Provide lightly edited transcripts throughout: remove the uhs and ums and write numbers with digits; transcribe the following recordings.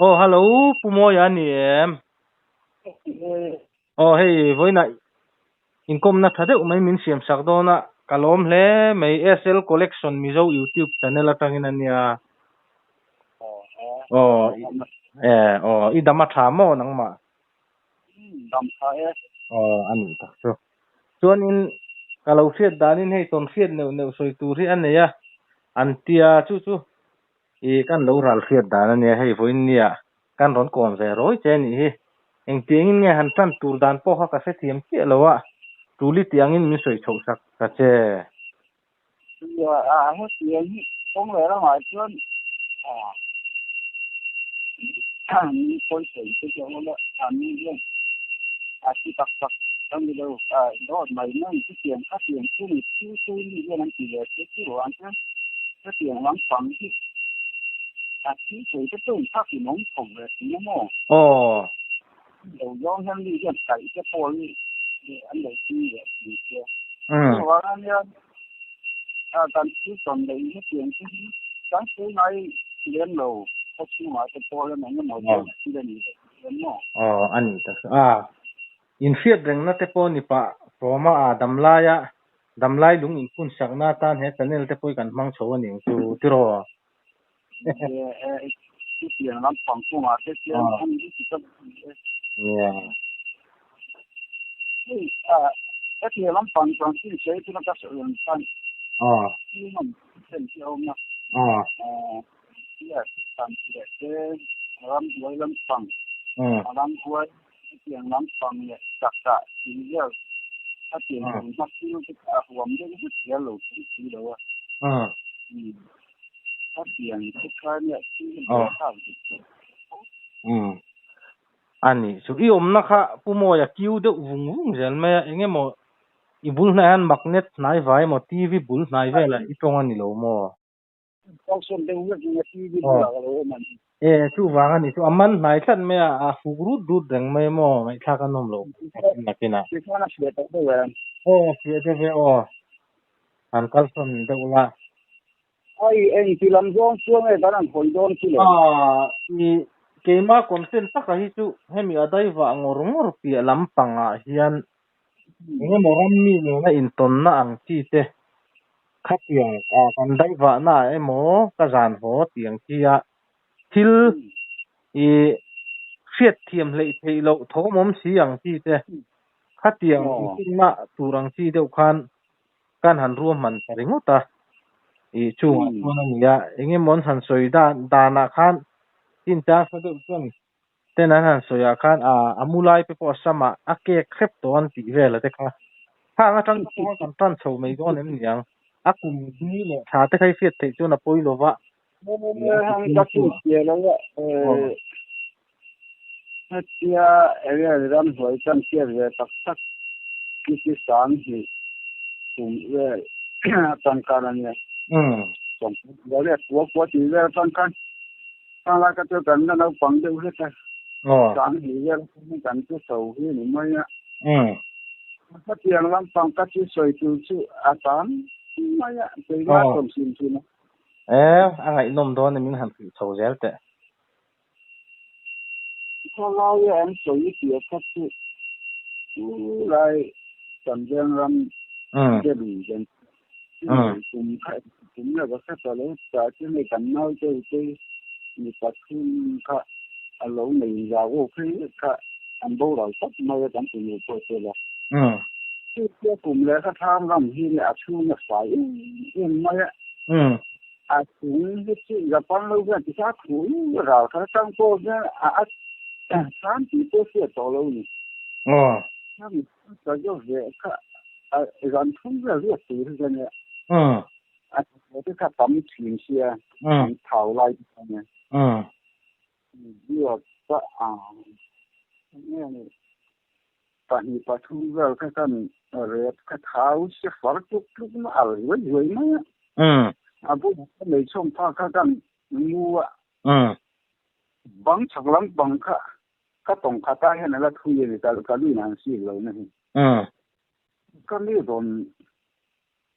Aw hello Pu Mawia a ni em? Aw hei vawiinah inkawmna tha deuh mai min siam sak dawn a, ka lawm hle mai SL Collection Mizo YouTube channel atangin a nia. Aw e aw i dam a tha maw nangmah? Dam tha e. Aw a nih tak chu. Chuanin ka lo hriat danin hei tawn hriat neuh neuh sawi tur hi a nei a, an tia chu chu I kan lo ral hriat dan a nia, hei vawiin nia kan rawn kawm ve rawi che a nih hi. Engtiangin nge han tan tur dan pawh kha ka hrethiam chiah lo a, tuli tih angin min sawi chhoh sak ta che. Nia, a hetiang hi kawng leh ramah chuan mi pawi sawi te chu a awm a, an hian a thi tak tak a ni lo, dawt mai mai chutiang khatiang chu mi thil sawi mi hian an ti ve chu chu ang chuan. Hetiang lampang hi a thil sawi te pawhin phak in awm tho ve thin a maw? Aw. Lo zawng hian mi hian kaih te pawh hi an lo ching ve thin sia. Chuvang a nia kan thil tawn leh hetiang te hi kan sawi ngai lem lo khaw chhungah te pawh hian eng emaw deuh thil a ni ve thin em maw? Aw a ni tak a. Inhriat rengna te pawh ni pah Roma ah damlaia Damlai lung inphun sakna atan he channel te pawh hi kan hmang chho a ning chu tiraw? Chutiang lampang kawngah te chuan a ni ti ka hmu e. Yeah. Hei, hetiang lampang chuan chin sawi tuna ka sawi ang khan human ten hi a awm a. Yes, tan leh te rambuai lampang, rambuai Hetiang lampang leh chakah thil vel a pian tur hma thil te kha a huam deuh vek hial lo thei si lo a. A pian te kha nia thil hi buaithlak dik tawh. Umm. A nih chu. I awmna kha Pu Mawia kiu deuh vung vung zel mai a, eng emaw i bul hnai hian magnet hnai vai emaw TV bul hnai velah i tawng a ni lo maw? Kalsawn deuh vek in a TV bulah ka lo awm a ni. E, chuvang a ni chu. A man hnai tlat mai a, a fuk rut rut reng mai maw? Ngaihthlak a nawm loh nakin a. Tikhan a fiah tawh deuh em? Aw, fiah deuh e aw. Han kalsawn deuh la. Ai, eng ti lam zawng chuang nge kan han hawi dawn khi le? Ah, i keima content taka hi chu hemi a daivah ngawr ngawr piah lampangah hian Engemaw rammi nena intawnna ang chi te khatiang kan daivahna ah emaw ka zan haw tih ang chi a thil i hriatthiam hleih theih loh thawm awm si ang chi te khatiang infinna tur ang chi deuh khan kan han ruahman ta ringawt a i chungah chuan a ni a engemaw an han sawi dan danah khan chinchang hre deuh chuan Ten an han sawi ah khan a mu lai te pawh a sam ah a kek hrep tawh an tih vel a te kha. Khang atang te pawh kan tan chho mai dawn em niang. A kum ni leh tha te kha i hriat theih chuan a pawi lo va. Ka chhunchhiah lo a, hetia area ramhnuai tan chhiat ve tak tak hi chu sang hnih kum vel atang khan a nia. Kua kua tih vel atang khan Khang ka chu kan la naupang deuh hlek a, sang hnih vel atangin kan chu chho hi a ni mai a. Khatiang lampang ka chu sawi tur chu a tam mai a, keimah a tawm hrim hrim a. E, a ngaihnawm dawn e min han hrilh chho zel teh. Khawlaia an sawi tih kha chu lai kan veng ram Delhi kan Kum kha kum la ka hre ta lo ta chu hei kan nau deuh te mi pathum kha a lo nei zau aw phei kha an boral tawp mai a kan ti nu pawh te la. Chu tia kum leh kha thlam ram hi leh a chhung a fai em em mai a. A chung hi chu Japan lo hian ti kha a khuh ral kha atang pawh hian a a thlam tih pawh hriat tawh lo ni. Ka zawh ve kha a zan thum vel riak tur hi ka nia. A te kha tam thin sia an thau lai te kha nia. Biak ka a nge ni pahnih pathum vel kha kan rep kha thau sia far tluk tluk na al zuai zuai mai a. A bulah ka nei chhawm phak kha kan mu a. Bang chhak lampang kha Ka tawng khat ah hian a la thui a ni, ka lu in an sik lo na hi. Ka mi rawn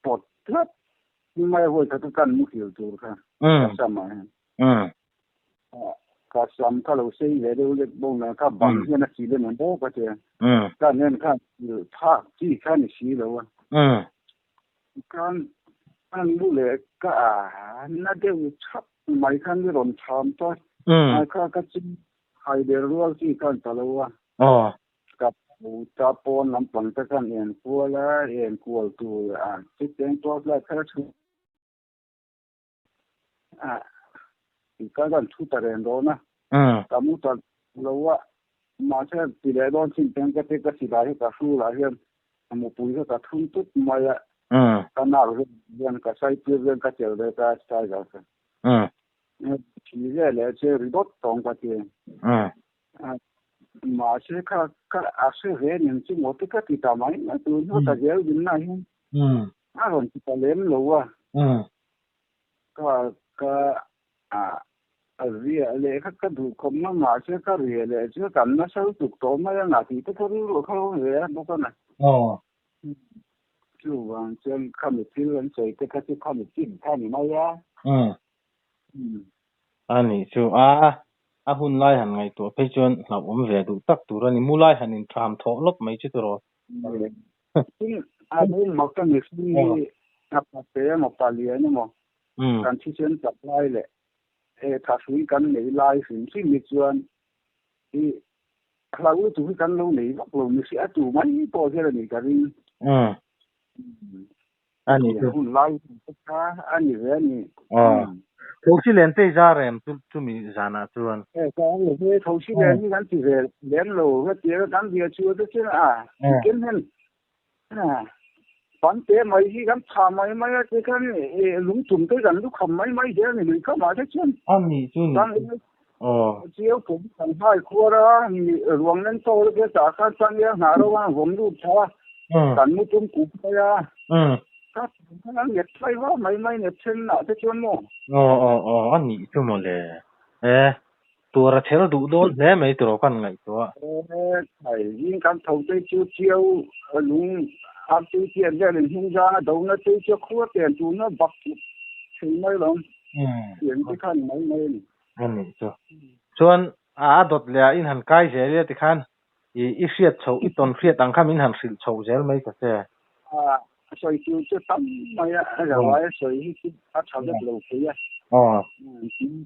pawt tlat mai a vawi khat a kan muhil tur kha ka sam ah hian. Ka sam kha lo sei ve deuh lek bawk nen kha bang hian a chil emaw bawk a che. Ka nen khan thak chi kha ni si lo a. Khan an lu leh ka na deuh chhap mai khan i rawn cham ta. Kha ka chim hai der rual chi khan ta lo a. Ka ta pawn lampang te khan en kual a, en kual tur a chuteng torchlight kha ka chhun. A ka kan thu ta reng dawn a ka mu ta lo a mahse ti leh dawn chin ten ka ti ka silai hi ka hru lah hian a mupui kha ka thun tut mai a ka nak vel hian ka sai tir vel ka chelh ve ka striker kha thi ve leh che ri dawt tawng ka ti mahse kha ka a hre ve nen chu maw te ka ti ta mai mai tun hnu ta zel din na hian a rawn ti ta lem lo a. Ka ka a a riah leh kha ka duh khawp na mahse ka riah leh chu kan nasa lutuk tawh mai a ngah tih te kha rilru kha lo ve a bawk a na. Chuvang chuan khami thil an sawi te kha chu khami chin kha ni mai a. A nih chu a a hun lai han ngaihtuah phei chuan hlauhawm ve duh tak tur a ni. Mu lai han intham thawh lawp mai chu tiraw. Tin, a bung mak ka mihring hi a pate emaw palian emaw kan thisen chak lai leh he thahrui kan nei lai hrim hrim hi chuan i hlau lutuk hi kan lo nei vak lo mihring a tu mai pawh hian a nih ka ring. A ni chu. Hun lai te kha a ni ve a ni. Aw. Thosi len te i zar em chu chumi zanah chuan? E ka lo ve thosi len hi kan ti ve lem lo ka ti a kan bia chu te chuan a ken hian pan te mai hi kan tha mai mai a ti khan lungtum te kan lu kham mai mai zel a ni lui khamah te chuan. A ni chu ni chu. Aw. Chiau kum kan hai khuar a, ruang nen tawk te tah khan chuan nia nghah ro a vawm lut tha a, kan mu tum kup mai a. Ka khan an nget phai va mai mai nget then ah te chuan maw. Aw aw aw a nih chu maw le. E tuar a chher duh dawn hle mai tiraw kan ngaihtuah. E thai zing kan tho te chu chiau lung ar tui tiat vel in hnung zang a do na te chu khua ten tuna bak thei mai lawm. Tiang te khan mai mai a ni. A nih chu. Chuan a dawt leh ah in han kai zel ila tikhan i i hriat chhoh i tawn hriat ang kha min han hrilh chhoh zel mai ta che. A sawi tur chu tam mai a, a lo aia sawi hi chu a tha vek lo thei a. Aw,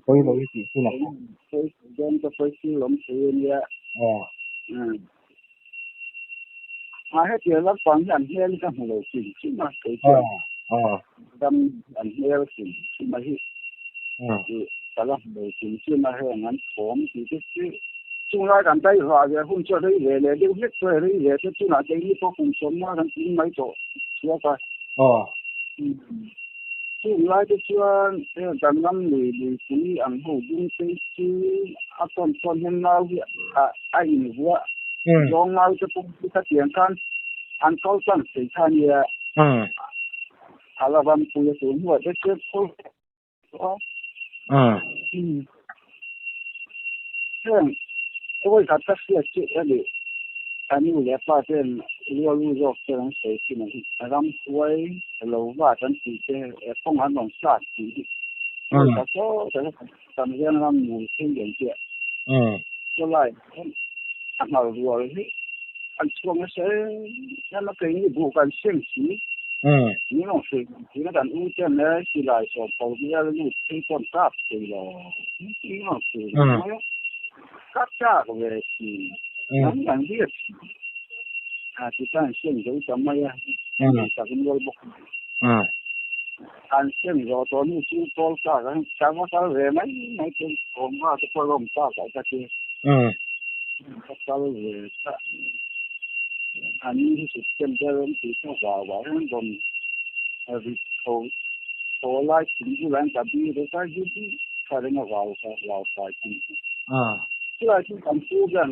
pawi lo i tih chu la. Pawi sawi dawn ka pawi thil awm thei a nia. Aw. A hetiang lampang hi an hmel hi ka hmu lo hrim hrim a, kei chuan. Aw. Dam an hmel hrim hrim a hi. Ka la hmu lo hrim hrim a heng an thawm tih te chu. Chung lai kan dai vah ve hun chu a rei ve leh deuh hlek chu a rei ve te tunah keini pawh kum sawmna kan tling mai tawh chhuak a. Aw. Chung lai te chuan heng kan ram lui luipui ang ho dung te chu a tawn tawn hian nau hi a invuah zawng nau te pawh hi khatiang khan an kal tlang thei kha a nia. A la rampui a tun hnuah te chuan khawl tawh a. Heng vawikhat ka hriat chu a ni a nu leh pa ten rual u zawk te an sawi thin a hi ramhuai lo vat an tih te kawng an rawn sat tih hi vawikhat saw tak a kan veng ram mul phei ang chiah chulai a nghal rual hi an chhuak nasa em em a keini buh kan seng si min rawn hrilh thin a kan u ten e silai sawm pawh bial lut phei pawn kap thei lo min rawn hrilh mai a ka chak ve thin an kan hriat thin a tichuan seng zo ta mai a tak nual bawk an seng zawh tawh hnu chu pawl kak an ka va kal ve mai mai thei awm nga te pawh lawm tak ah ka ti ka kal ve ta an ni hi September an tih kha vau ah hian rawn rit tho tho lai thing bulah hian ka bi rek a hi tha reng a vau kha vau fai thing hi chulai chu kan pu hian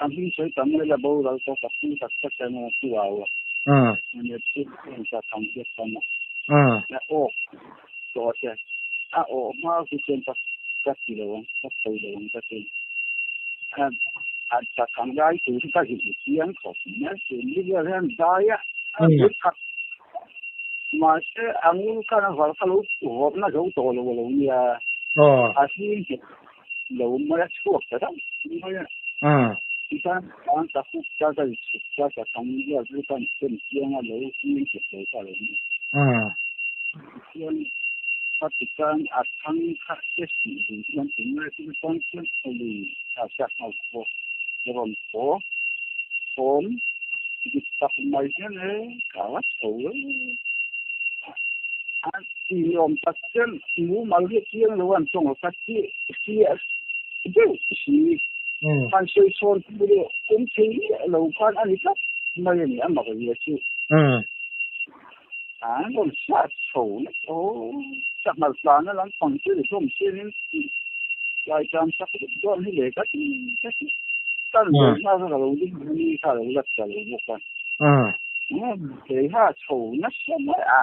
a hming sawi tam mai la boral tawh ka pu tak tak hian a pu au a ka thang hian tam a awk tawh che a awh hma chu chuan ka ka ti lo ang ka sawi lo ang ka ti a ta thang lai tur hi ka zin chiang khawp mai chu ni vel hian dai a a bul khat mahse a ngul khan a val kha lo vawrhna zo tawh lo a lo nia a hlim Lo mai a chhuak ta deuh mai a. Tichuan an ka huk ta ka inchhuk ta ka thang vel chu ka inchen chiang a lo hming che sawi ta lo ni. Tichuan ka tichuan a thang kha che sih dun hian tunlai chu chuan chuan lui a chak nghal pawh rawn thaw thawm dik tak mai hian e ka la chho e. A ti awm tak chuan mumal hi chiang lo an tawng a ka ti fiah deuh si. Han sawi chhawn tur leh awm thei miah lo khan a ni tlat mai a ni a mak zia chu. An rawn hriat chho na aw sanghal tlana lam pang chu ni hlawm chianin tlai tan sak vek dawn hi le ka ti ka ti. Kan lo nghal kha ka lo ding a ni kha a lo la ta lo bawk a. Kei kha chho nasa mai a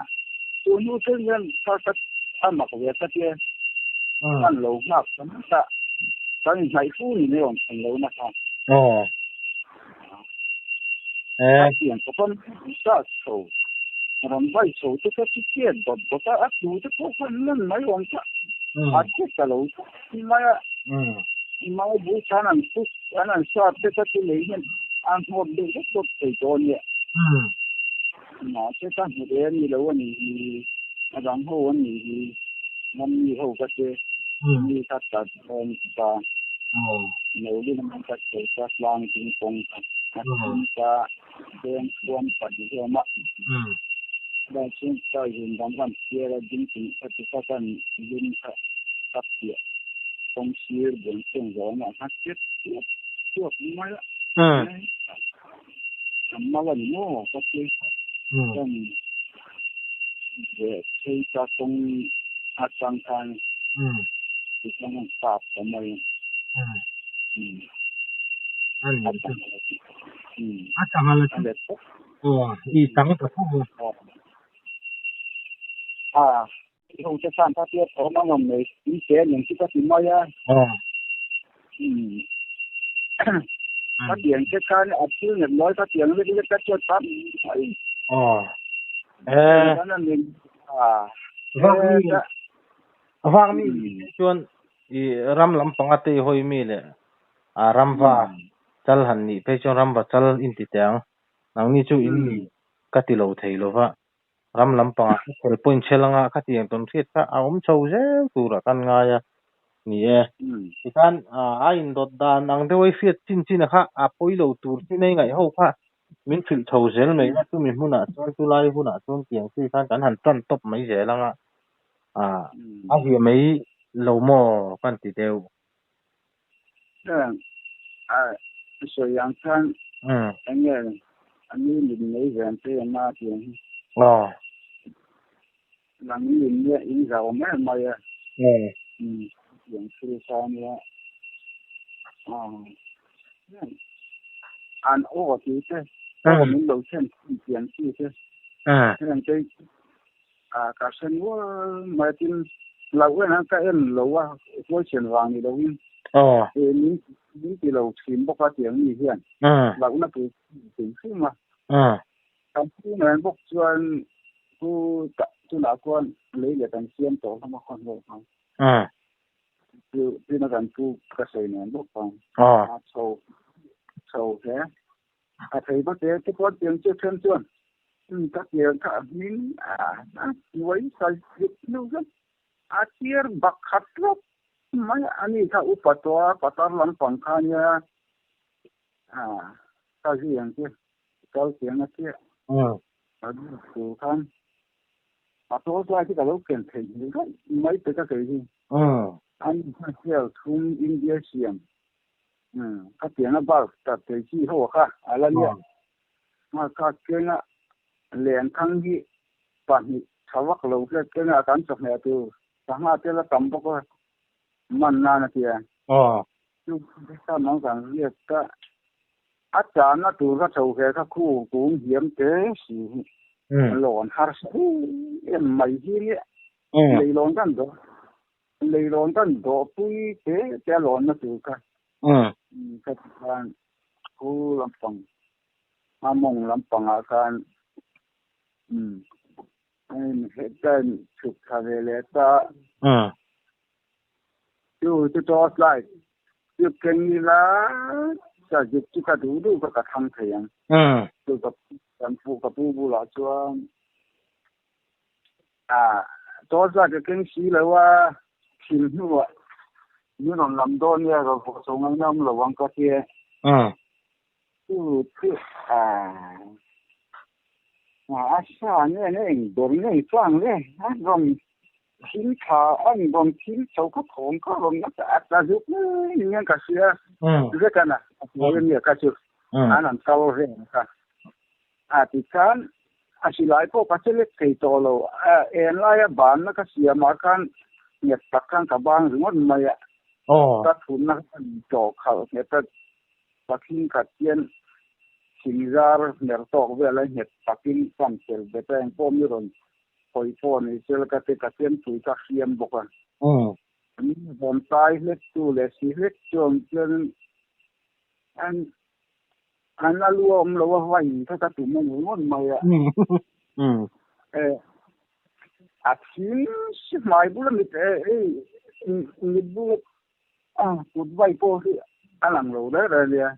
tun hnu thleng hian kha ka a mak ve ka tia kan lo nghak ta nasa kan inhnaih fu ni mai awm thlen lo na kha. A pian khawp a nasa chho rawn vai chho te kha chu chet dawt dawt a a tlu te pawh khan lan mai awm kha a che ta lo tlat mai a. Mau bul khan an puk an an sat te kha chu lei hian a nghawt deuh deuh deuh thei tawh a nia. Mahse ka hmu ve a ni lo a nih hi, a dang ho a nih hi, rammi ho ka che, mi kha ta dawn ta, no lin a ka che ta tlang ding kawng kha, a thim ta beng thuam pahnih hi a awm a. Chuvang chuan ka zun dang khan phiar a ding chung kha chu ka kan lum kha ka piah. Kawng sir buan chhung zawng ah khan chiat chiat chhuak mai a. Kan mal a ni maw ka ti. Kan ve phei ta kawng atang khan tichuan an kap ta mai a. A chang a chang a chu aw i chang ta tho a. A I ho te khan kha tia thawm a ngam mai in che nen chu ka ti mai a. Ka tiang te khan a thil nghet lawi ka tiang lek lek ka chuat tam mai. Kan a min a. Vang mi vang mi chuan i ram lampang a te i hawi mi leh a ramva chal han nih phei chuan ramva chal in ti teh ang. Nangni chu in ni ka ti lo thei lova. Ram lampangah ka khel point chhe langa khatiang tawn hriat kha a awm chho zel turah kan ngai a ni e. Tikhan a indawt dan ang deuh a i hriat chin chin a kha a pawi lo tur chin a i ngaih ho kha min hrilh chho zel mai a, chumi hmunah chuan chulai hunah chuan tiang chi khan kan han tan tawp mai zel anga a hia mai lo maw kan ti deuh. Heng a sawi ang khan eng nge a ni mit nei ven te a na tiang hi. Nang ni in nge in zau mai mai a. Tiang thil kha ania. An aw tih te, aw min lo thlen tiang chi te. Heng te Ka hre nual mai tin loh en a ka en lo a huaichen vang ni loin min min ti lo thin bawk a tiang mi hian lohna tur hrim hrim a. Kan pu nen bawk chuan pu tunah khuan lei leh kan siam tawh hlawm a khawn vel khan. Chu tuna kan pu ka sawi nen bawk khan a chho chho hle. A thei bawk e te pawh tiang chu then chuan ka tiang kha a hming a hnuai sai zet hnu zet a chiar bak khat tlat mai a ni kha upa tawh a patar lampang kha nia a ka zui ang che kal tiang a chiah a tur khan a tawlh lai chu ka lo ken theih hmel daih mai pe ka kei hi an hmel thum India siam Ka pian a bar tak thei chi ho kha a la nia. Ka kenga lenthang hi pahnih tha vak lo hle kenga kan chawhmeh tur sangha te la tam bawk a man nan a tia. Chu ka mang kan riat ka a chahna tur ka chho ve kha khu kung hiam te si hi lawn harsa em mai hi nia. Leilawn kan dawr. Leilawn kan dawhpui te te a lawnna tur kha ka ti khan khu lampang a mawng lampangah khan ka in chhuk thla ve leh ta. Chu chu torch light. Chu keng ila sazuk chu ka duh duh kha ka thlang thei ang. Chu ka kan pu ka pu bulah chuan a torch light ka keng si lo a, thim hnuah min rawn lam dawn nia rawn vawh chho ngaihna awm lo ang ka tia. Chu chu a a sa nge nge eng ber nge eng chuang le a rawn Thil tha an rawn thil chho kha thawm kha rawn nasa a tla zuk mai ni hian ka hria. Vek a na, a hnuai ania kha chu an han kal reng kha. A tikhan a silai pawh ka che lek thei tawh lo. En laia banna ka siamah khan nghet tak khan ka bang ringawt mai a. Ka thunna kha ka tawh khalh nghet a, pathing khat hian thingzar hmer tawk vel a nghet takin pan fel bet a, engpawh mi rawn Hawi pawh ni sel ka ti ka fiamthui ka hriam bawk a. Min rawn tai hlek tu leh si hlek chuan chuan an an a lu a awm lo a vai kha ka tum a ni ngawt mai a. A thim si hmai bula mit mit bula kut vai pawh hi a lang lo reng reng a nia.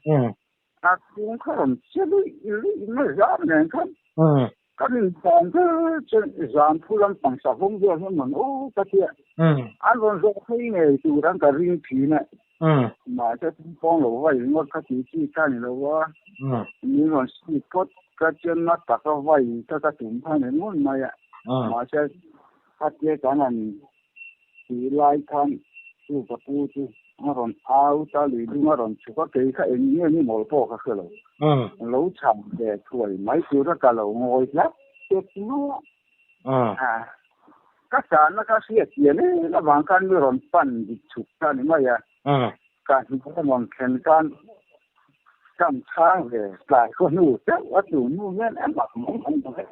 A chung kha rawn che luih luih mai zam nen khan kan inpawng ber chuan zan thu lampang savawm vel hian rawn aw ka tia. An rawn zawh phei ngei tur an ka ring thin a. Mahse pawng lo vai ringawt kha tih chi kha ni lo a. Min rawn speak phawt ka chuan na taka vai kha ka tum kha ni ngawt mai a. Mahse khatia kan han Tih lai khan chu ka pu chu a rawn au ta lui dung a rawn chhuk a, kei kha eng nge ni mawl pawh ka hre lo. Lo cham ve thuai mai tur a ka lo ngawi hlak tep mai a. Ka chahna kha hriat chian em avang khan mi rawn pan dik chhuk ta ni mai a. Ka hnuai a rawn thlen khan kam chhang ve tlai khaw hnu deuh a tu nu hian a mak mai mai mai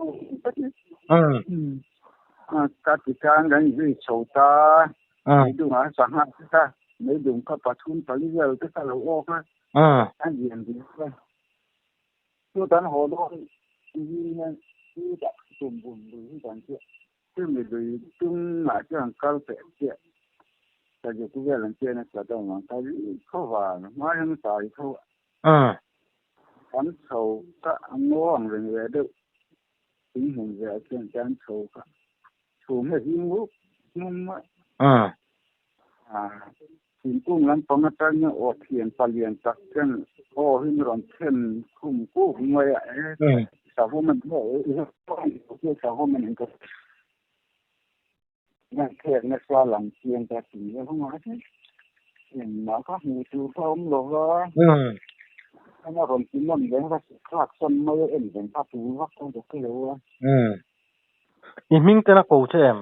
Ka ti khan kan zui chho ta, meidung a sangha te kha, meidung kha pathum pali vel te kha lo awk a, a lian ve a. Chu kan haw dawn zing hian chutah tum bun lui hi kan chiah. Chumi lui tumah chuan kal peh chiah ka zuk vel ang chian a tla dawn ang ka ri khaw vang hma hian tai tho a. Kan chho kha a ngaw ang reng ve deuh. Thing hmun ve ah chuan kan chho kha chhum hi a zing rup hnum a. Thingkung lampang atang hian aw thian palian tak hian aw hi min rawn then khum kuk mai a. Savawm a ni maw? Savawm a ni ka Nan phek nasa lang chiang ta ti a hung a che. Engmah ka hmuh tur kha awm lo va. An a rawn ti nawn reng va, thlak sawn mai a en reng kha tur vak kha ka hre lo a. I hming ten a ko che em?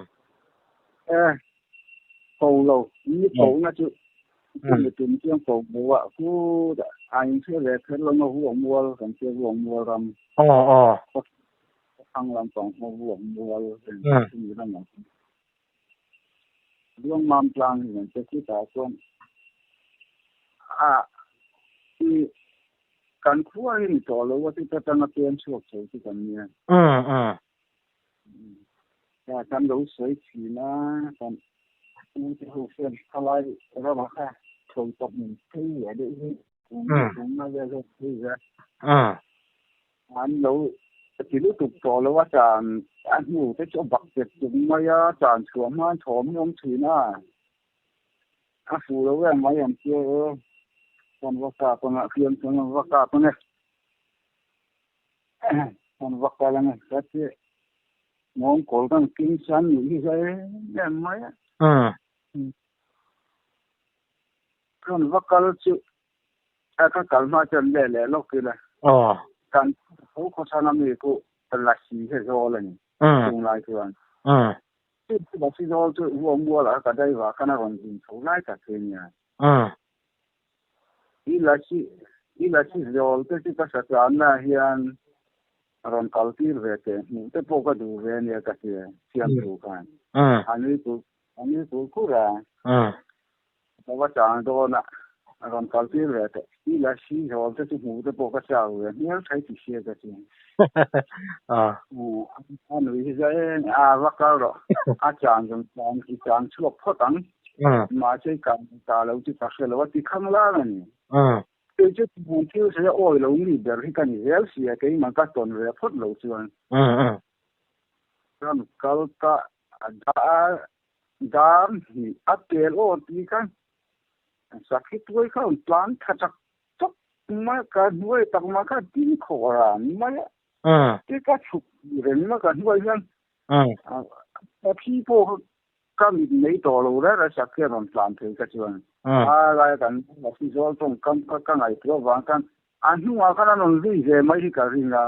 E, ko lo. Ni ko na chu chumi tum chuan ko lo a, khu a inhre ve kher lo nga vuak mual kan tia vuak mual ram. Aw aw. Thang lampang hma vuak mual chumi ramah Luangmam tlang hi kan che khitah chuan a i kan khua hi ni tawh lo a chuta tanga peng chhuak chho chu kan nia. Kan lo sawi thin a, kan ute ho hian thalai ramah kha chho tawp min phei leh deuh hi kum vel ho phei ve a. An lo ti lutuk tawh lo a, chan a hnu te chu a bak tet tum mai a, chan chhuah hma thawm hi a awm thin a, a fuh lo em mai ang che e, kan va kap anga fiam chuan kan va kap ange, kan va kal ange ka ti nghawngkawl kan king san nih hi zai em em mai a. Kan va kal chu A ka kal hma chuan leh leh lawk ila. Kan tho khawchhan a mi pawh Lasi he zawl a ni. Chung lai chuan. Chu Lasi zawl chu Vuak mualah ka driver khan a rawn zin chho lai tak hi a nia. I Lasi i Lasi zawl te chu ka sachanna hian rawn kal tir ve teh hmuh te pawh ka duh ve a nia ka tia siamtu khan. A nui kur a nui kur kur a. Ka va chang dawn a, a rawn kal tir ve teh. I la si zawl te chu hmuh te pawh ka chak ve hmel thai ti sia ka ti. A nui hi zai a va kal rawh. A chang zawng chang i chang chhuak phawt ang. Mahse ka ta lo chu ka hre lo a ti khang lang a ni. Kei chu tun thil sawi a awi lo mi ber hi ka ni zel sia, keimah ka tawn ve phawt lo chuan. Kan kal ta a dar hnih a tel aw ti khan sakhi tuai kha rawn tlan tha chak chak mai a, ka hnuai tak mah kha ding khawk ran mai a. Ti ka chhuk reng a ka hnuai hian sakhi pawh kha ka mit nei tawh lo reng a sakhi a rawn tlan thei kha chuan a laia kan sakhi zawl tawngkam kha ka ngaihtuah avang khan a hnungah khan a rawn zui ve mai hi ka ring a.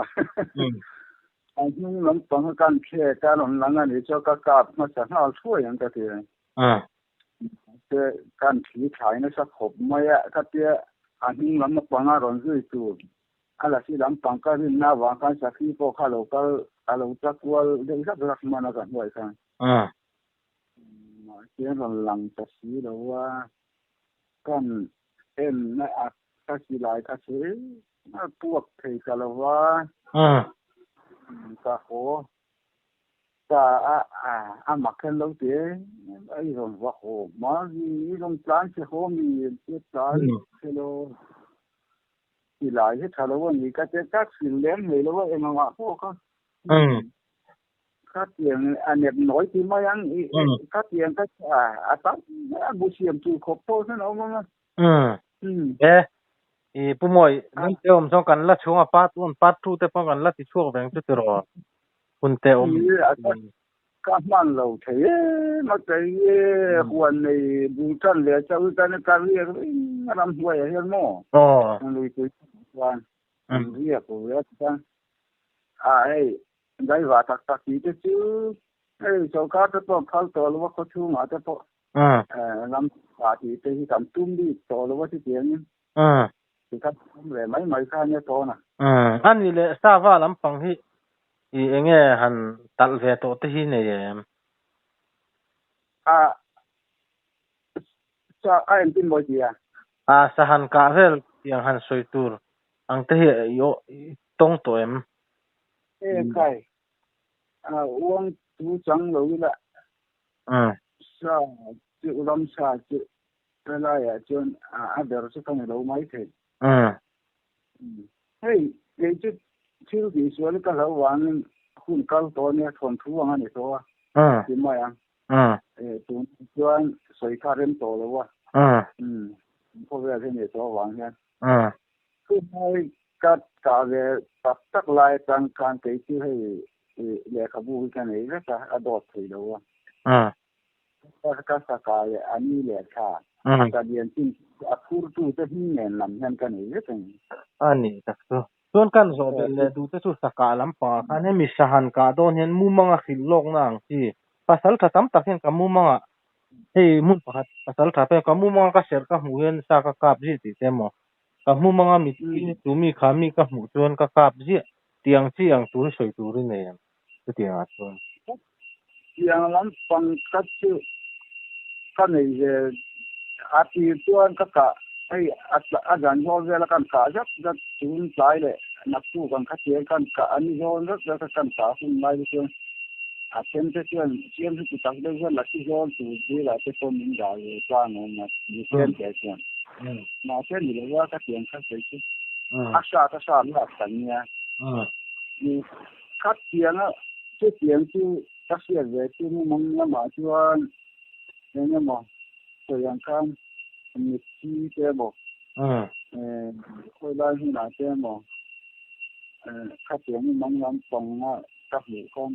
A hnung lampang a kan thlek a rawn lang a nih chuan ka kap hmasa nghal thuai ang ka ti a. Mahse kan thli thlai nasa khawp mai a, khatia a hnung lam panga rawn zui tur a lasi lampang ka rinna avang khan sakhi pawh kha lo kal a lo tla kual deuh zak zak hman a ka hnuai khan. Mahse a rawn lang ta si lo a, kan en na a ka silai kha chu a puak thei ta lo va. Ka haw ta a, a mak hian lo ti e, i rawn va haw hma zi, i rawn tlan che haw mi tia tlan che lo, silai hi tha lo a ni ka tia ka hrilh lem hlei lo a engangah pawh kha. Khatiang a nep nawi ti mai ang, khatiang ka a tam a bu siam tur khawp pawh hian a awm ang a. E, i Pu Mawi, nan te awm chuan kan la chhung a part one, part two te pawh kan la ti chhuak veng chu tiraw? Hun te awm. Ka hman lo thei em a kei e huan nei bul tan leh chauh hi kan ka riak reng a ram hnuaiah hian maw? Lui tui chuan an riak ve a chuan a hei daiva tak tak tih te chu hei sorkar te pawh phal tawh lo a khaw chhungah te pawh Ram tha tih te hi kan tum bik tawh lo a chutiangin ti kha tum ve mai mai kha ania tawn a. A nih leh sava lampang hi i enge han talh ve tawh te hi nei em? A sa a engtin mawi ti a? A sa han kah vel tiang han sawi tur ang te hi i tawng tawh em? E khai, uang chu chang lo ila Sa chu ram sa chu helaiah chuan a ber chu ka ni lo mai thei. Hei kei chu thil tih sual ka hlo vangin hun kal tawh ania thawnthu ang a ni tawh a ti mai ang. Tun chuan sawi kha rem tawh lo a khawvel hi ni tawh avang hian. Chumai ka kah ve tak tak lai atang khan kei chu hei lehkhabu hi ka nei vek a, a dawt thei lo a. Ka saka leh a ni lehkha ka lian chin a phurtu te hming nen lam hian ka nei vek a ni. A ni tak chu. Chuan kan zawh belh leh duh te chu saka lampangah khan hemi sahan kah dawn hian mumanga hrilh lawkna ang chi pasal tha tam tak hian ka mumangah Hei hmun pakhat pasal tha pek ka mumanga ka serh ka hmuh hian sa ka kap ziah tih te maw? Ka mumanga mitthi tu mi kha mi ka hmuh chuan ka kap ziah tih ang chi ang tur hi sawi tur i nei em chutiangah chuan? Tiang lampang kha chu ka nei ve a tir chuan ka kah hei a zan zawl vela kan kah zat zat chun tlai leh naktuk ang kha tiang kan kah a ni zawn zat zat a kan kah hun lai te chuan A then te chuan siam hi ti tak deuh hian lasi zawl tur zirah te pawh min dah ve ta ang awm a, mi tlem te chuan. Mahse ni lo a ka tiang kha sawi chu a hrat a hrat lak kan nia. Ni kha tiang a chutiang chu ka hriat ve chu mumang lamah chuan eng emaw sawi ang khan mitthi te emaw khawi lai hmunah te emaw khatiang mumang lampang a Ka hmuh khan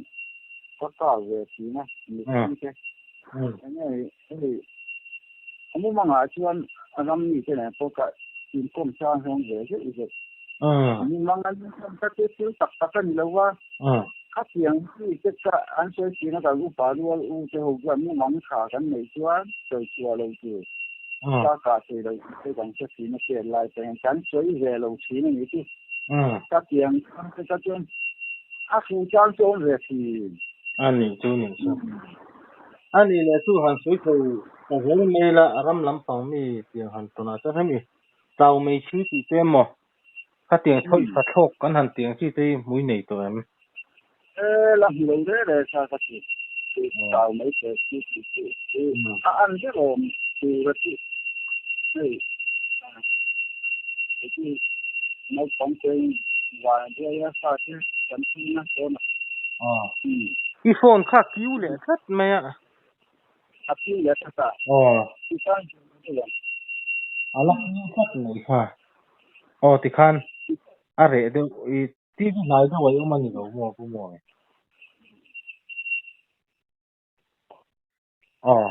ka kar ve thin a, mitthi te. Enge hei a mumangah chuan ram mite nen pawh ka inkawm chang hian ve zeuh zeuh. Mumang an inkawm kha chu thil tak tak a ni lo va, khatiang mi te kha an sawi thin a, kan upa rual u te ho chuan mumang tha kan neih chuan sawi chhuah lo tur, ka kah thei lo tih te kan hre thin a chet lai pawh hian kan sawi ve lo thin a ni chu. Khatiang te kha chuan A fu chang chu awm ve thin. A nih chu nih chu. A nih leh chu han sawi tho ta zel mai la, ram lampang mi tiang han tawnah chuan hemi tlau mai thi tih te emaw khatiang thawih tha thlawk kan han tiang chi te hi hmui nei tawh em? E la hmu lo reh reh kha ka ti. Tau mai te chu chu chu a an ber awm tur a chu hei chu naupang te van biaia fa te kan thung na dawn a. I phone kha kiu leh tlat mai a. A kiu leh tlat a. Ti khan A la kiu tlat mai kha. Aw tikhan a reh deuh i TV hnai deuh a i awm a ni lo maw Pu Mawi? Aw.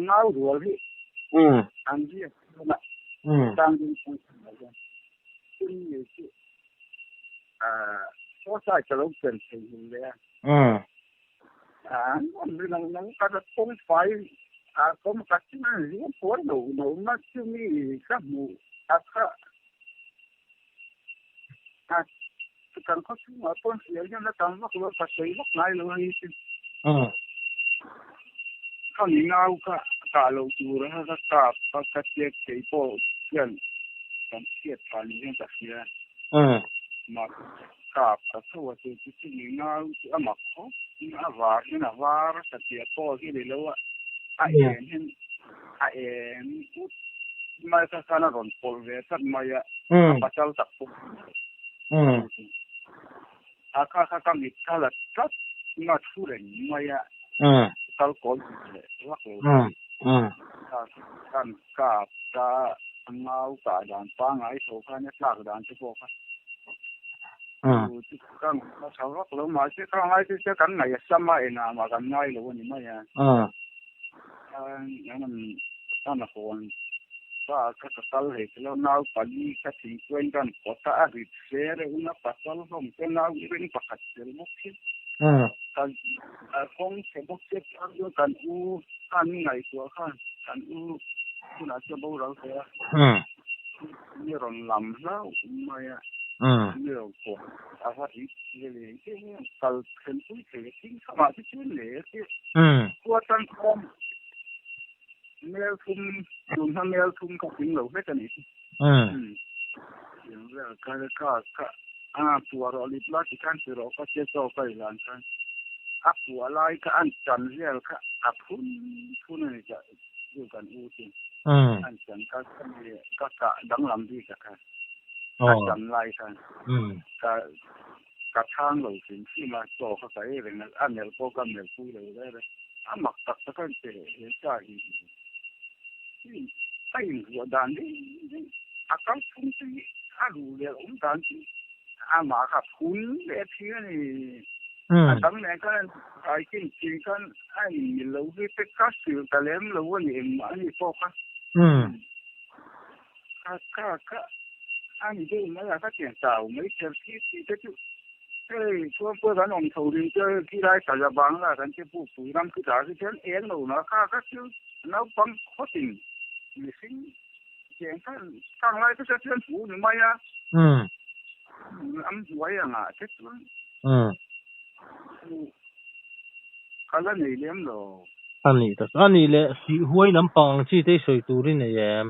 Ngau rual hi an riak dawn a, tang ding pawh thei lo hian tin ni chu saw ka lo ken thei hmel leh a. An awm rin ang nang ka kawng fai a kawng ka chu an zing puai lo lo ma chumi ka hmuh a kha a kan khaw chhungah pawn hriau hian a tam vak lo ka sawi vak ngai lo hei chu ka mi ngau kha kah loh tur a ka kap a ka check thei pawh hian kan chhiat phah ni hian ka hria mah kap ka tho a chu chu mi ngau chu a mak khawp a var hian a var ka tia pawh hi ni lo a a en hian a en ut mai kha khan a rawn pawlh ve tlat mai a a pasal tak pawh a kha kha ka mit kha la tlat ma thu reng mai a kal kawi leh vak lo kha khan kap ta ngau kah dan pangai tho khan a tlak dan te pawh kha chu ka ngaihtuah tha vak lo mahse ka ngai chu kan ngaih a sam a engah mah kan ngai lo a ni mai a. An hawn ta ka ka kal hei te lo nau pali ka thingkuain kan kawt a a rit fe reuhin a pasal hlawm te nau i ring pakhat tel bawk hi kan kawng chhe bawk che chuan kan u khan min ngaihtuah khan kan u hunah chuan boral ve a mi rawn lam hlauh mai a mi rawn kuah a va rit kal thlen pui thei a thing khamah te chuan le a Khua tan khan mel thum tun hma mel thum kha tling lo vek a ni. Tiang vel kha kha kha a puah rawh lip la ti khan ti rawh ka che chaw ka i lan khan a puah lai kha an chan vel kha a phun phun a ni ka chu kan u chu an chan kha ka kah danglam bik a kha a chan lai khan ka Ka chhang lo hrim hrim a, chaw kha ka ei reng a, a melh pawh ka melh pui lo reng reng. A mak tak tak a che he cha hi a invuah dan reng reng, a kal phung te hi a ruh leh awm dan chu amah kha phun leh thin a ni. A dang nen khan kai chin chin khan a inmil lo hi te ka hrilh ta lem lo a ni engmah a ni pawh kha. Ka ka ka A ni deuh mai a, ka tiang chau mai kher thi thi te chu hei chuan pawh kan awm tho ding te khilai tala bangla kan che puk pui ram khi tah khi chuan eng lo na kha kha chu naupang khawtin mihring tiang khan khang lai te chuan hmu ni mai a am hnuai angah te chuan ka la nei lem lo. A nih tak a nih leh sih huai lampang ang chi te i sawi tur i nei em?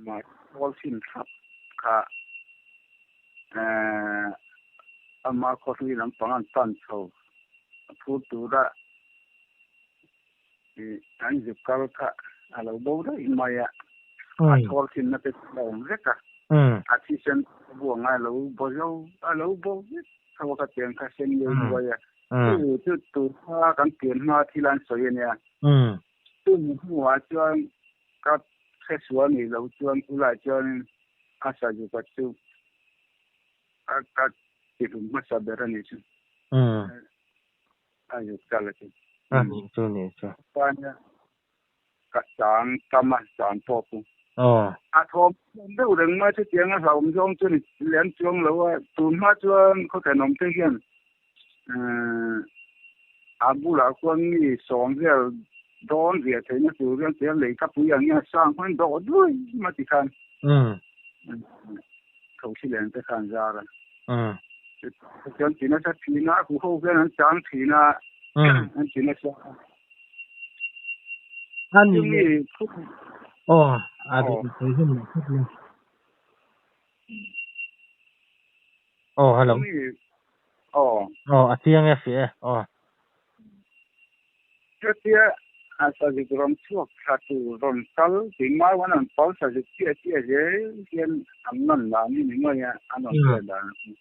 Mah pawl sin thlap kha ama khawhlui lampang an tan chho a phur tura an zuk kal kha a lo bo daih mai a, a chhawl thinna te chu a awm vek a, a thisen a buang a lo bo zo a lo bo vek tho a ka tiang kha sen leh duai a, chu chu tur kha kan pian hma thil an sawi a nia, chumi hnuah chuan Ka hresual nih loh chuan khulai chuanin a sazuka chu ka ka tihlum hmasa ber a nih chu. A zuk tal a chu. A nih chu nih chu. Chuan ka chang tam a, chang pawh chu. Aw. A thawm deuh reng mai chutiang a hlauhawm zawng chu ni lem chuang lo a, tun hma chuan khawthenawm te hian. A bulah khuan mi sawm vel dawn riah theihna tur hian tia lei ka pui ang hian a sang khuan dawh duai a ti khan thosi len te khan zar a. Chuan ti nasa thin a, hu ho hian an chang thin a, an ti nasa a. Chumi thu Aw, a dik thei hian mah khawp mai. Aw, hello. Aw. Aw, a chiang e, fiah e, aw. Chutia a sazik rawn chhuak thla tur rawn kal tih mai an rawn pal sazik chiah chiah zel hian an lan dan hi ni mai a, an rawn hriat dan a ni.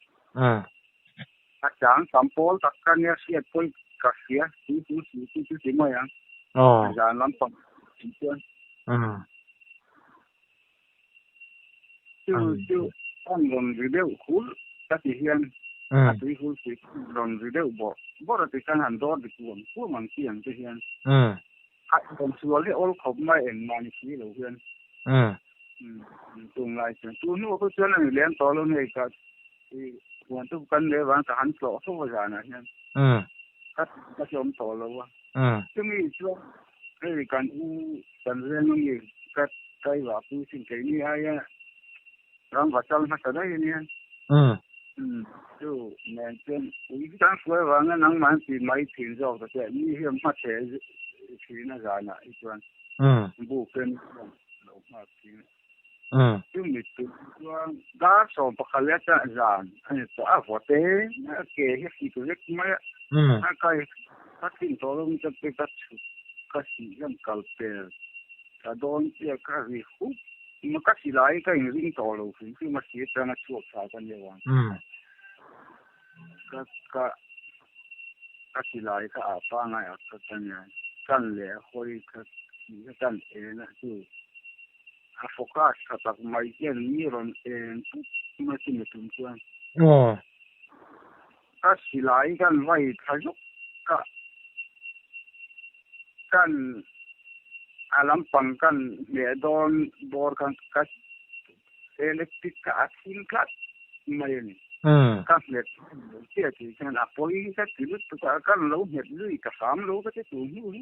A chang tam pawl tak ka nia hriat pawi ka hria, chu chu chu chu chu ti mai ang. A zan lampang chuan. Chu chu an rawn ri deuh hul ka ti hian a tui hul si rawn ri deuh bawrh bawrh a ti khan han dawr ri kuam kuam ang chi ang te hian a rawn sual hi awl khawp mai engmah ni si lo hian tunglai chuan chu hnuah pawh chuan a ni lem tawh lo nei ka huan chu kan leh vang ka han tlawh fo a zanah hian ka ka hlawm tawh lo a chumi chuan hei kan u kan veng ami ka kaiva pu sin keini aia ram va chal hmasa daih ania chu nen chuan ui tan hruai vanga nangmah an ti mai thin zawk ta che mi hian hmatheh thin a zanah hi chuan buk te lo nghak thin a. Chumi tum chuan dar 11 leh chuan zan a ni tawh a, vawte a ke hi a fik vek mai a, a kai ka thin tawh lo ka pe ka chhuk ka sih hian kal pel ka dawn chiah ka ri hup mai ka silai ka inring tawh lo hrim hrim a si atanga chhuak tha ka nia vang ka ka ka silai kha ah pangai ah ka ka nia kan leh hawi ka sih kha kan en a chu. A focus tha tak mai hian mi rawn en pup mai chu mi tum chuan. Ka silai kan vai thla zuk ka kan a lampang kan hmeh dawn bawr khan ka electric kha a thim tlat mai a ni. Ka hmet lo chiah tih khan a pawi ka ti lutuk a, kan lo hmet lui ka hram lo ka ti tur hnu hi.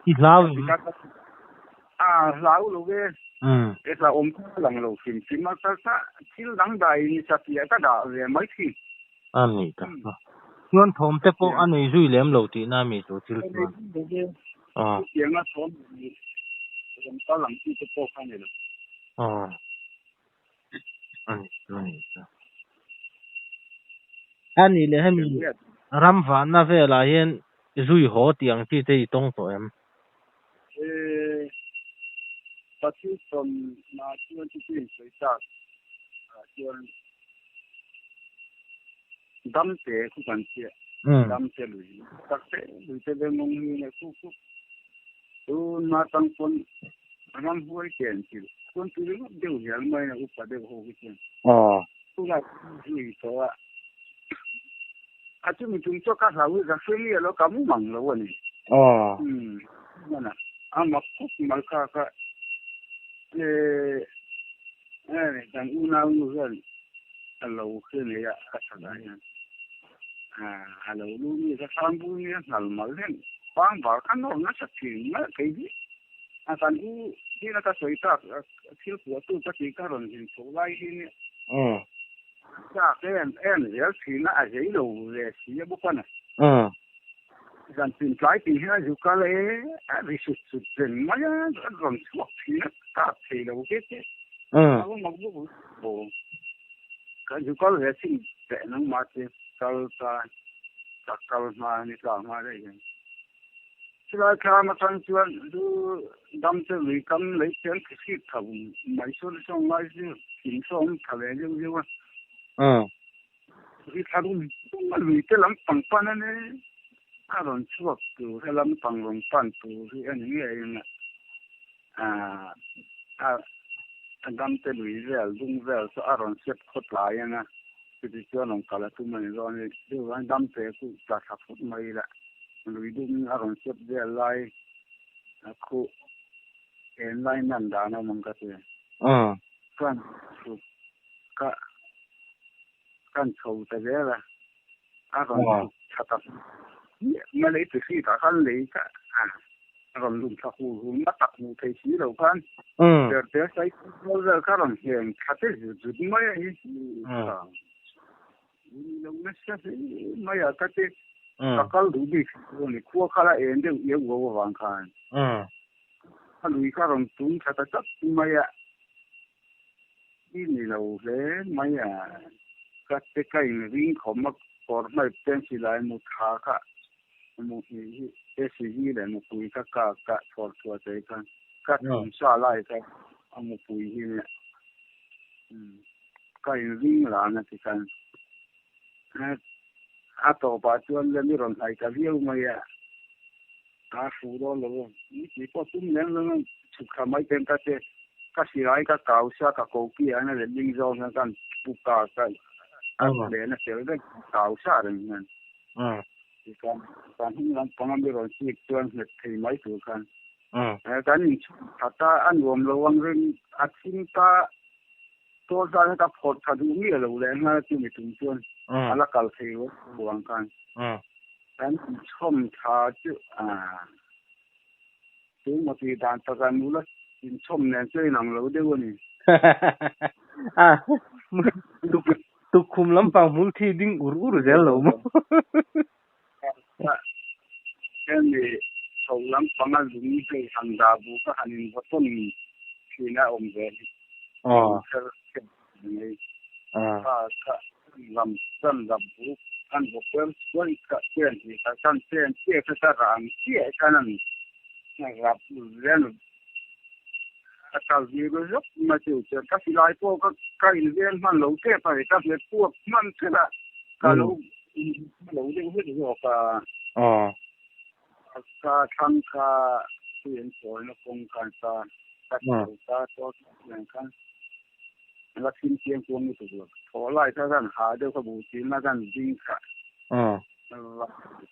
I hlau em? A hlau lo ve. E hla awm kha lang lo hrim hrim a ka ka thil dang dai ni satliah ka dah ve mai thin. A ni tak a. Chuan thawm te pawh a nei zui lem lo tihna mi chu thil chuan. Chutianga thawm rawn kal ang chi te pawh kha a ni lo. A ni chu a ni chu. A nih leh hemi ram vahna velah hian zui haw tih ang chi te i tawng tawh em? Pathian sawmna chuan chu chu insawi tak ah chuan dam te khu kan chiah dam te lui tak te lui te veng awng hi nge khu khu tun hma tang pawn ram huai te an chilh chuan tui ringawt deuh hial mai a upa deuh ho hi chuan chulai zui tawh a a chumi chung chu ka hlau hi ka hre miah lo ka mu mang lo a ni hmanah a mak khawp mai kha ka kan unau nu hian a lo hre nei a a chhakah hian a lo lu mi ka sang bur mi a hnal mal hian pangvar kha nawr nasa thin mai kei hi a kan u hina ka sawi tak thil puah tu ka tih ka rawn zin chhoh lai hi nia chak em em zel thin a a zei lo ve si a bawk a ni zan tin tlai tin hian a zu kal e a ri sut sut reng mai a a rawn chhuak thin a kap thei lo ke te a va mak bawk aw ka zu kal ve chin teh nangmah te kal ta ka kal hma ni tla hma daih hian Chulai thlam atang chuan lu dam te lui kam lei chian khi hrik tho mai sawn sawng lai chu thing sawm tha ve deuh deuh a. Ri thla rum rum a lui te lam pang pan a ni. A rawn chhuak tur he lam pang rawn pan tur hi a ni ngei ang a. A dam te lui vel dung vel chu a rawn sep khawt lai ang a. Chuti chuan rawn kal a tum a ni dawn a ni. Chuvangin dam te chu tla thla phut mai ila, lui dum a rawn sep vel lai a khuh en lai nan dan a awm ang ka ti. Chuan chu ka kan chho ta zel a, a rawn chhuk thla ta hmiah mai a, lei ti hri tah khan lei kha a rawn lum thla hur hur na tak hmuh thei si lo khan ter te sai kual vel kha rawn ngheng thla te zut zut mai a hi kha ni lo nasa hle mai a ka ti ka kal duh bik lo a ni khua kha la en deuh iau uau avang khan a lui kha rawn tum thla ta tlat mai a. I ni lo hle mai a, ka te ka inring khawm a kawr hmaip ten silai mu tha kha mu hnih hi SUV leh mupui kha ka ka chhawr chhuah chei khan ka thum sa lai kha a mupui hi nia ka inring ran a ti khan a tawpah chuan lem i rawn hnaih ta viau mai a, a hru dawn lo a, ni tih pawh tum lem lo a chhuk thla mai ten ka che ka silai ka kau sa ka ko pi an a letling zawng hian kan pu ka ka a lehna fel vek kau sa reng hian tikhan kan hnung lampang a mi rawn chik chuan nghet thei mai tur khan kan inchhung that a a nuam lo ang reng a thim ta tual zan hi ka phawrh tha duh miah lo leh nghal a chumi tum chuan a la kal thei lo ang khan kan inchhawm tha chu a Chu maw tih dan takah nula inchhawm nen chu a inang lo deuh a ni. A tukkhum lampang hmul thi ding ur ur zel lo maw? Hemi chho lampanga lung hei han dah bu ka han invaw tawn thin a awm ve hi. Lung kher kher mai. Kha kha lam kan lam bu kan vaw per suai kha chen tih kha kan chen chiah kha ka rang chiah khan an rap vel a kal vir zawk mai chu chuan ka silai pawh ka ka inveng hman lo tep a ni ka hmet puak hman thelh a ka lo lo deuh hlek zawk a ka thlang kha tui an chawina kawng khan ka ka chho ta tawk khan La thim chiang kuang lutuk lo. Thaw lai kha kan ha deuh kha buh chin a kan ding kha.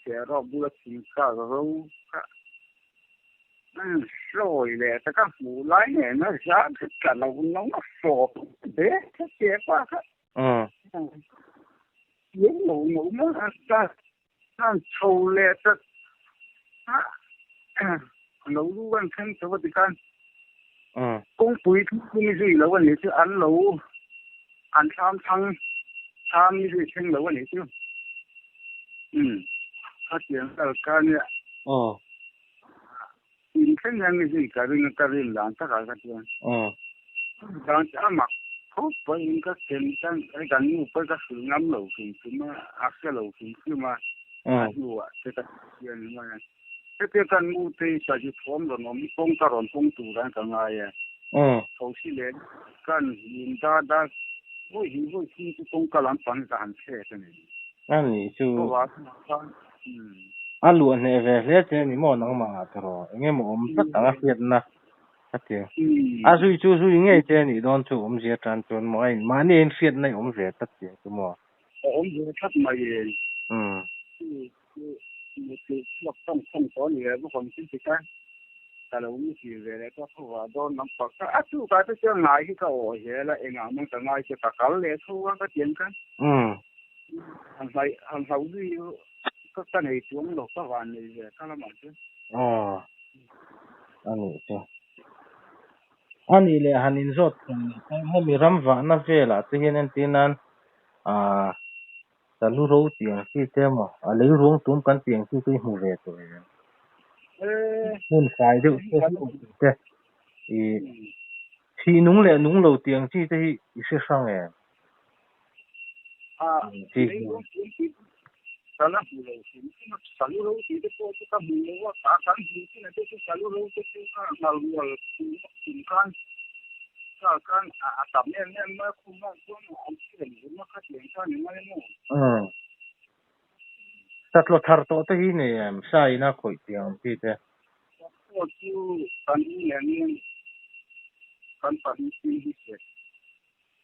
Che rawk bula thing kha ka ro kha. Hlawi leh ta ka hmuh lai nen a za kha ka lo no a sawp be kha che pa kha. Chiang lo no ma ka kan chho leh ta lo lu kan thleng chho a ti khan kawngpui thung zui lo a nih chu an lo an thlam thlang thlam ni zui thleng lo a nih chu um khatiang kal kha nia in thleng hian ni zui ka ring ka rin dan takah kha chuan dan chu a mak khawp pawhin ka ken chuan hei kan nu pawh ka hrilh ngam lo hrim hrim a a hre lo hrim hrim a a hnuah te ka hriat mai a hetia kan nu te hi sa hi thawm rawn awm kawng ka rawn hawng tur an ka ngai a tho si leh kan in da da vawi hnih vawi thum chu kawngka lampang hi ka han thlek a ni. A nih chu. A luah hneh ve hle che a ni maw nangmah ah tawh eng emaw awm tlat ang a hriatna ka ti. A zui chu zui ngei che a nih dawn chu awmzia tan chuan maw a in mahni a inhriatna i awm ve tlat tih chu maw. A awm ve tlat mai e. Muthilh chhuak thawng thawng tawh a ni e bawk ang chu ti kha ka lo muhil ve leh tawh tho a dawn lam pak kha a chukah te chuan ngai hi ka awi zel a engah mawng ka ngai che ka kal leh tho a ka ti ang khan. Han hlai han hlau zui ka ka nei chuang lo ka van nei ve kha lamah chuan. Aw a nih chu. A nih leh han inzawt thung leh chuan hemi ram vahna velah te hian entir nan ah salu ro tih ang chi te emaw a lei ruang tum kan tih ang chi te hi hmu ve tawh em? Hmun fai deuh te te ih thih nung leh nung lo tih ang chi te hi i hre hrang em? Satlaw thar tawh te hi nei em? Sa ina khawih tih ang chi te.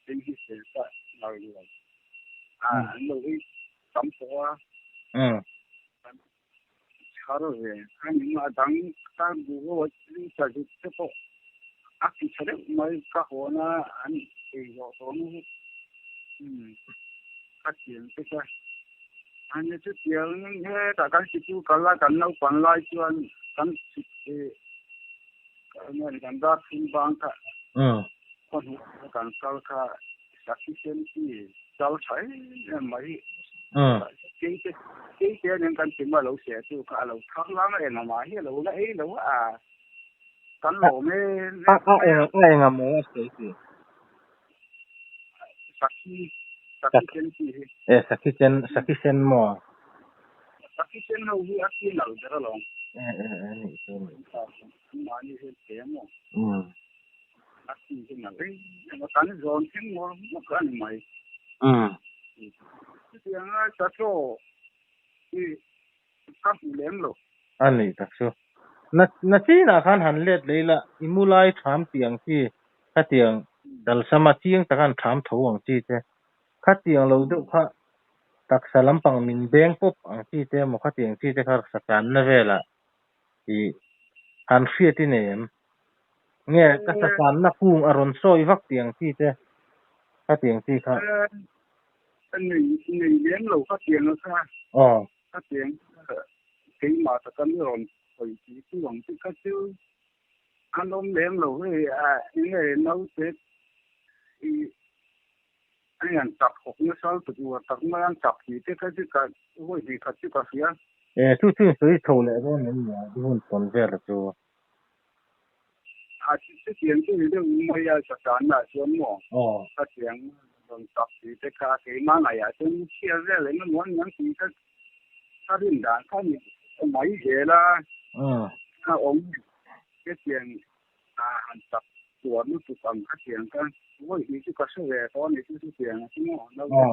Heng hi fel ta ngar lo. A an lo ei tam tawh a. Kan chhar ve. A ni maw a dang ka duh ho a chu sa zut te pawh a ti tha deuh mai ka hawn a an Ei zawh tawh na hi ka thiam te kha ani chu tiang hetah kan sikul kal a kan naupang lai chuan kan kan dar thum bang kha khaw hnuai kan kal kha sakhi sen chi chal tha em em mai hi keite keite nen kan ti mai lo seh chu kha a lo thar lam a engah hi a lo la ei lo a. Kan lawm em em mai a. A enga maw a sawi tih? Sakhi, sakhi sen chi hi. E, sakhi sen, sakhi sen maw? Sakhi sen ho hi a chi nalh ber alawm. E, e, e, nih chu nih. Mahni hian thei a maw? A chi hi nalh em em a, kan zawn thleng ngawr ngawt a ni mai. Chutianga chachaw hi ka hmu lem lo. A nih tak chu. Na na chinah khan han let leh ila, i mu lai ṭham tih ang chi, khatiang dalsama chiang taka han ṭham tho ang chi te, khatiang lo deuh kha taksa lampang min beng pawp ang chi te emaw khatiang chi te kha sachanna velah i han hriat i nei em? Nge ka sachanna kung a rawn sawi vak tih ang chi te, khatiang chi kha. Nei nei lem lo khatiang a kha. Aw. Khatiang keimah taka mi rawn sawi tih chu ang chu kha chu an awm lem lo hei a enge naute i an han chak hawk nasa lutuk uar tak mai an chak tih te kha chu ka vawi hnih khat chu ka hria. E chu chu in sawi chho leh dawn em nia i hun tawn vel chu. A chutiang chu ni deuh mai a satan ah chuan maw khatiang rawn chak tih te kha keimah ngaihah chuan chhiar vel engemaw an niang tih kha Ka rin dan kha ni mai zel a, a awm hetiang a han chak tuar lutuk ang khatiang kha vawi hnih chu ka hre ve tawh a ni chu chutiang a chu maw naute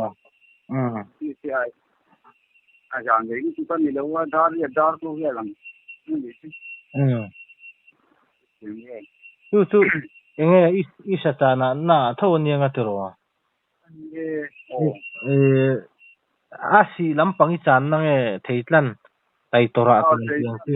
chi chi ai a zan ve lutuk a ni lo a dar riat dar ko vel ang a ni chu. Chutiang vel. Chu chu enge i satan ah na tho aniang a tiraw? A sih lampang i chan na nge thei tlan tai tawrh ah kan tih ang chi.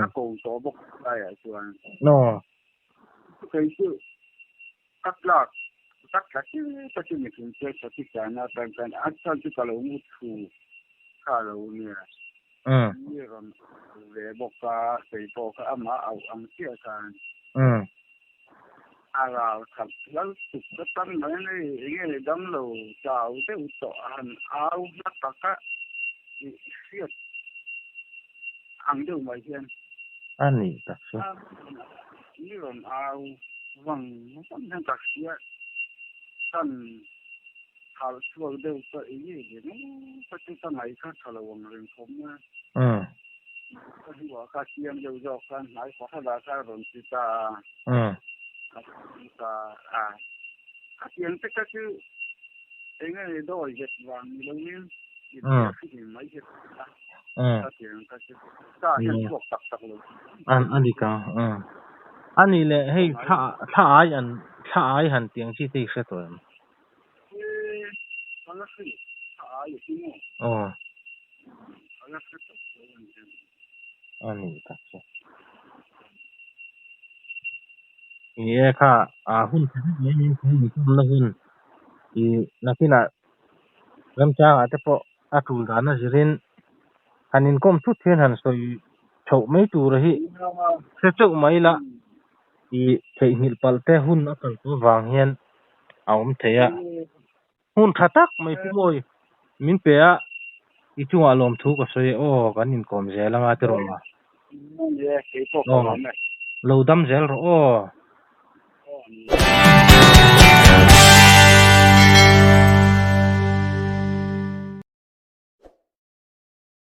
A ko tawh bawk laiah chuan kei chu ka tlak ka tla chiah ta chu mihring chu a ti tlan a tan khan a chhan chu ka lo mu thu kha lo nia mi rawn ve bawk a kei pawh kha amah auh ang chiah khan a ral khat lal tuk ka tan mai a ni enge damlo chau deuh tawh a han au hla tak a i hriat ang deuh mai hian a nih tak chu. Ni rawn au vang vang hian ka hria kan hal chhuak deuh ka ei ngei ve mai ka chu ka ngaih kha tha lo ang reng khawp mai a. Ka hnuah kha siam deuh zawk khan hnai pakhat ah khan rawn ti ta a. A ti ta a. A tiang te kha chu eng nge dawi vet vang ni lo in i bia hrim mai hi a. Ka tiang kha chu ka hian chhuak tak tak lo. An a dik ang. A nih leh hei thla thla ai an thla ai han tiang chi te i hre tawh em? E ka la hre lo thla ai a ti maw? Aw. Ka la hre tawh lo a ni em? A nih tak chu. Ni e kha a hun tha vek mai min thei inkhawmna hun i nakinah ramchangah te pawh a tul dan a zirin han inkawm thut hian han sawi chhoh mai tura hi hre chauh mai la i theihnghilh palh te hun a kal tawh avang hian a awm thei a. Hun tha tak mai pu Mawi min pe a, i chungah lawmthu ka sawi e aw, kan inkawm zel anga ti rawh ma. Aw, lo dam zel rawh aw.